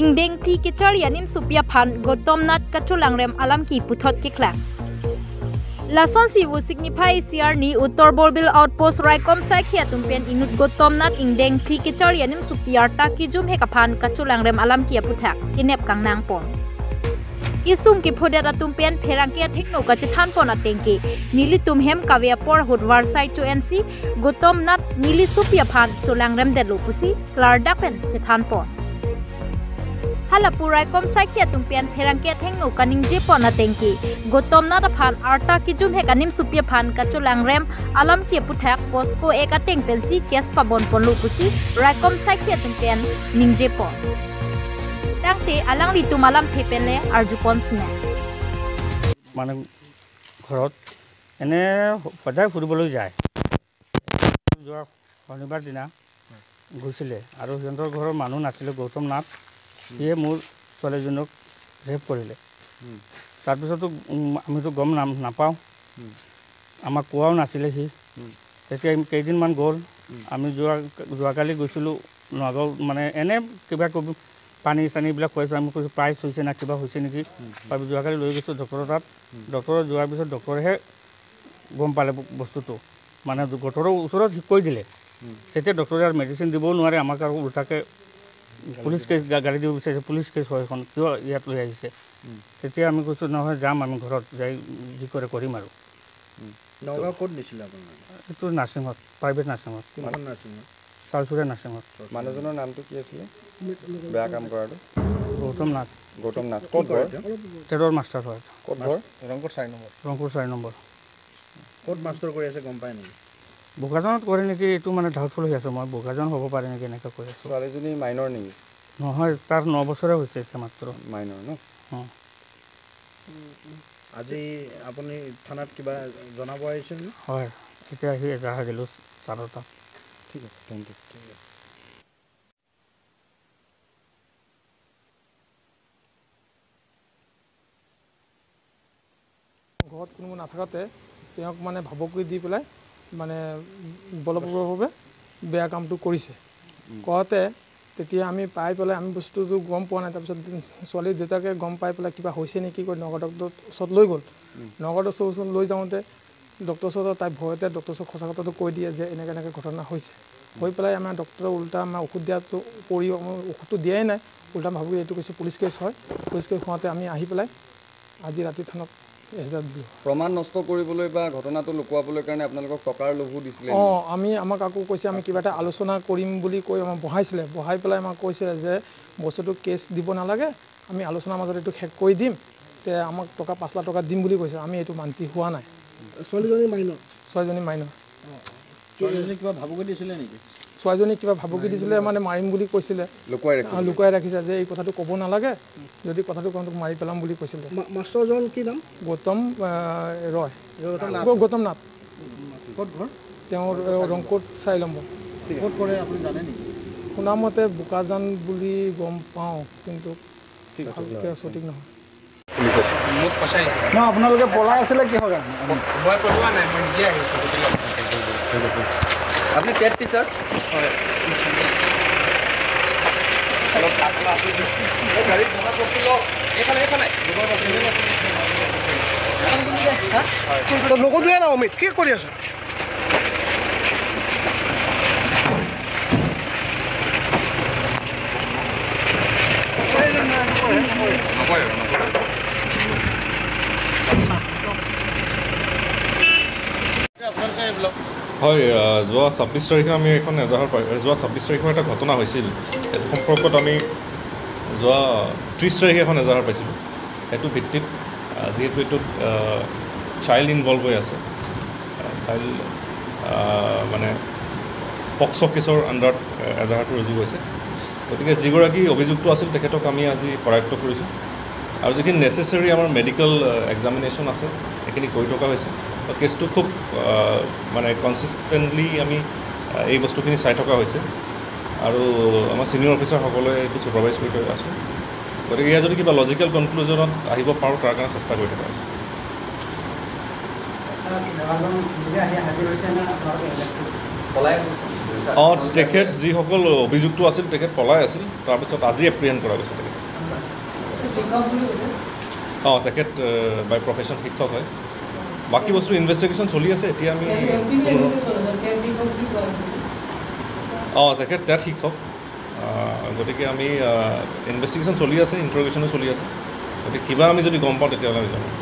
Ingdeng phi ki chari anim supia phan Gautam Nath kachulangrem alam ki puthot ki khla Lason si wu signify CR ni Uttar Borbil outpost Raikom Saikhia tumpen inut Gautam Nath ingdeng phi ki chari anim supiar ta ki jum he kaphan kachulangrem alam ki aputhak kinep kangnang pon Kisung ki phoda tumpen pherangke thekno ka chithan pon atengki nili tumhem kavya por hotwar sai to NC Gautam Nath nili supia phan chulangrem de lopusi klar dapen chithan pon Halapurai kom Saikhia tumpian pherangke thengno kaning je pona tengki Gautam Nath phan arta ki jum he kanim supia phan kachulangrem alam ki puthak posko ek ateng pensi kes pabon pon lupusi Raikom Saikhia tumpian ningje pon tangte alang li tumalam thepenle arjupon sina মানে ঘৰত এনে সদায় ফুৰিবলৈ যায় যোৱা শনিবাৰ দিনা গৈছিলে আৰু সিহঁতৰ ঘৰৰ মানুহ নাছিলে গৌতম নাথ সিয়ে মোৰ ছোৱালীজনীক ৰেপ কৰিলে। তাৰপিছতো আমিতো গম নাপাওঁ, আমাক কোৱাও নাছিলে সি। তেতিয়া কেইদিনমান গ'ল, আমি যোৱাকালি গৈছিলোঁ নগাঁও, মানে এনে কিবা কিবি পানী চানীবিলাক খুৱাইছোঁ, আমি কৈছোঁ পাইছ হৈছে না কিবা হৈছে নেকি। তাৰপিছত যোৱাকালি লৈ গৈছোঁ ডক্টৰৰ তাত। ডক্টৰত যোৱাৰ পিছত ডক্টৰেহে গম পালে বস্তুটো, মানে ডক্টৰৰ ওচৰত কৈ দিলে। তেতিয়া ডক্টৰে আৰু মেডিচিন দিবও নোৱাৰে আমাক, আৰু উল্টাকৈ পুলিচ কেছ গাড়ী দিব বিচাৰিছে, পুলিচ কেছ হয় এখন কিয় ইয়াত লৈ আহিছে। তেতিয়া আমি কৈছোঁ নহয় যাম আমি ঘৰত যাই যি কৰে কৰিম। আৰু নগাঁও ক'ত নিছিলে আপোনালোকে? এইটো নাৰ্ছিঙত, প্ৰাইভেট নাৰ্ছিঙত, চালচুৰীয়া নাৰ্ছিঙত। মানুহজনৰ নামটো কি আছিলে বেয়া কাম কৰাটো? গৌতম নাথ। গৌতম নাথ ক'ত ঘৰ? ট্ৰেডৰ মাষ্টাৰ হয়। ক'ত ঘৰ? ৰংপুৰ 4 নম্বৰ। ৰংপুৰ 4 নম্বৰ। ক'ত মাষ্টাৰ কৰি আছে গম পায় নেকি? বোকাজানত কৰে নেকি এইটো মানে ডাউটফুল হৈ আছোঁ মই, বোকাজান হ'ব পাৰে নেকি এনেকৈ কৈ আছোঁ। ছোৱালীজনী মাইনৰ নেকি? নহয়, তাৰ 9 বছৰে হৈছে এতিয়া মাত্ৰ। মাইনৰ ন? অঁ। আজি আপুনি থানাত কিবা জনাব আহিছিল নে? হয়, এতিয়া আহি এজাহাৰ দিলোঁ ছাৰৰ তাত। ঠিক আছে, thank U. ঠিক আছে। ঘৰত কোনো নাথাকোঁতে তেওঁক মানে ভাবুকি দি পেলাই মানে বলপূৰ্বকভাৱে বেয়া কামটো কৰিছে। কৰোঁতে তেতিয়া আমি পাই পেলাই আমি বস্তুটো গম পোৱা নাই। তাৰপিছত ছোৱালীৰ দেউতাকে গম পাই পেলাই কিবা হৈছে নেকি কৈ নগাঁও ডক্টৰৰ ওচৰত লৈ গ'ল। নগাঁও ডক্টৰৰ ওচৰত লৈ যাওঁতে ডক্টৰৰ ওচৰত তাই ভয়তে ডক্টৰৰ ওচৰত সঁচা কথাটো কৈ দিয়ে যে এনেকৈ এনেকৈ ঘটনা হৈছে। হৈ পেলাই আমাৰ ডক্টৰে উল্টা আমাৰ ঔষধ দিয়াটো উপৰিও আমাৰ ঔষধটো দিয়াই নাই, উল্টা ভাবি এইটো কৈছে পুলিচ কেছ হয়। পুলিচ কেছ হোৱাতে আমি আহি পেলাই আজি ৰাতি থানাত এহেজাৰ দিলোঁ। প্ৰমাণ নষ্ট কৰিবলৈ বা ঘটনাটো লুকুৱাবলৈ কাৰণে আপোনালোকক টকাৰ লোভো দিছিলে? অঁ, আমি আমাক আকৌ কৈছে আমি কিবা এটা আলোচনা কৰিম বুলি কৈ আমাক বহাইছিলে। বহাই পেলাই আমাক কৈছিলে যে বস্তুটো কেছ দিব নালাগে, আমি আলোচনাৰ মাজত এইটো শেষ কৰি দিম, তে আমাক টকা 5 লাখ টকা দিম বুলি কৈছে। আমি এইটো মান্তি হোৱা নাই। ছোৱালীজনী মাইনৰ? ছোৱালীজনী মাইনৰ। ছোৱালীজনী কিবা ভাবুকি দিছিলে নেকি? ছোৱালীজনীক কিবা ভাবুকি দিছিলে মানে মাৰিম বুলি কৈছিলে, লুকুৱাই ৰাখিছে যে এই কথাটো ক'ব নালাগে, যদি কথাটো কওঁ তোক মাৰি পেলাম বুলি কৈছিলে। মাষ্টৰজন কি নাম? গৌতম ৰয়। গৌতম নাথ। ক'ত ঘৰ? তেওঁৰ ৰংপুৰ 4 নম্বৰ। ক'ত কৰে আপুনি জানে নেকি? শুনামতে বোকাজান বুলি গম পাওঁ, কিন্তু ভালকৈ সঠিক নহয়। আপোনালোকে পলাই আছিলে কিহৰ কাৰণে? মই পলোৱা নাই, মই নিজে আহিছোঁ। আপুনি টেট টিচাৰ? হয়। লগত না অমিত কি কৰি আছ? হয়, যোৱা 26 তাৰিখে আমি এখন এজাহাৰ পাই, যোৱা 26 তাৰিখৰ এটা ঘটনা হৈছিল, সেইটো সম্পৰ্কত আমি যোৱা 30 তাৰিখে এখন এজাহাৰ পাইছিলোঁ। সেইটো ভিত্তিত যিহেতু এইটোত চাইল্ড ইনভলভ হৈ আছে, চাইল্ড মানে পক্স' কেছৰ আণ্ডাৰত এজাহাৰটো ৰুজু হৈছে। গতিকে যিগৰাকী অভিযুক্ত আছিল তেখেতক আমি আজি কৰায়ত্ব কৰিছোঁ আৰু যিখিনি নেচেচেৰী আমাৰ মেডিকেল এক্সামিনেশ্যন আছে সেইখিনি কৰি থকা হৈছে। কেছটো খুব মানে কনচিষ্টেণ্টলি আমি এই বস্তুখিনি চাই থকা হৈছে আৰু আমাৰ ছিনিয়ৰ অফিচাৰসকলে এইটো ছুপাৰভাইজ কৰি থকা আছোঁ। গতিকে ইয়াৰ যদি কিবা লজিকেল কনক্লুজনত আহিব পাৰোঁ তাৰ কাৰণে চেষ্টা কৰি থকা হৈছে। অঁ, তেখেত যিসকল অভিযুক্ত আছিল তেখেত পলাই আছিল, তাৰপিছত আজি এপ্ৰিহেণ্ড কৰা গৈছে তেখেত। অঁ, তেখেত বাই প্ৰফেশ্যন শিক্ষক হয়। বাকী বস্তু ইনভেষ্টিগেশ্যন চলি আছে এতিয়া। আমি অঁ, তেখেত টেট শিক্ষক, গতিকে আমি ইনভেষ্টিগেশ্যন চলি আছে, ইণ্টাৰগেশ্যনো চলি আছে, গতিকে কিবা আমি যদি গম পাওঁ তেতিয়াহ'লে আমি জনাম।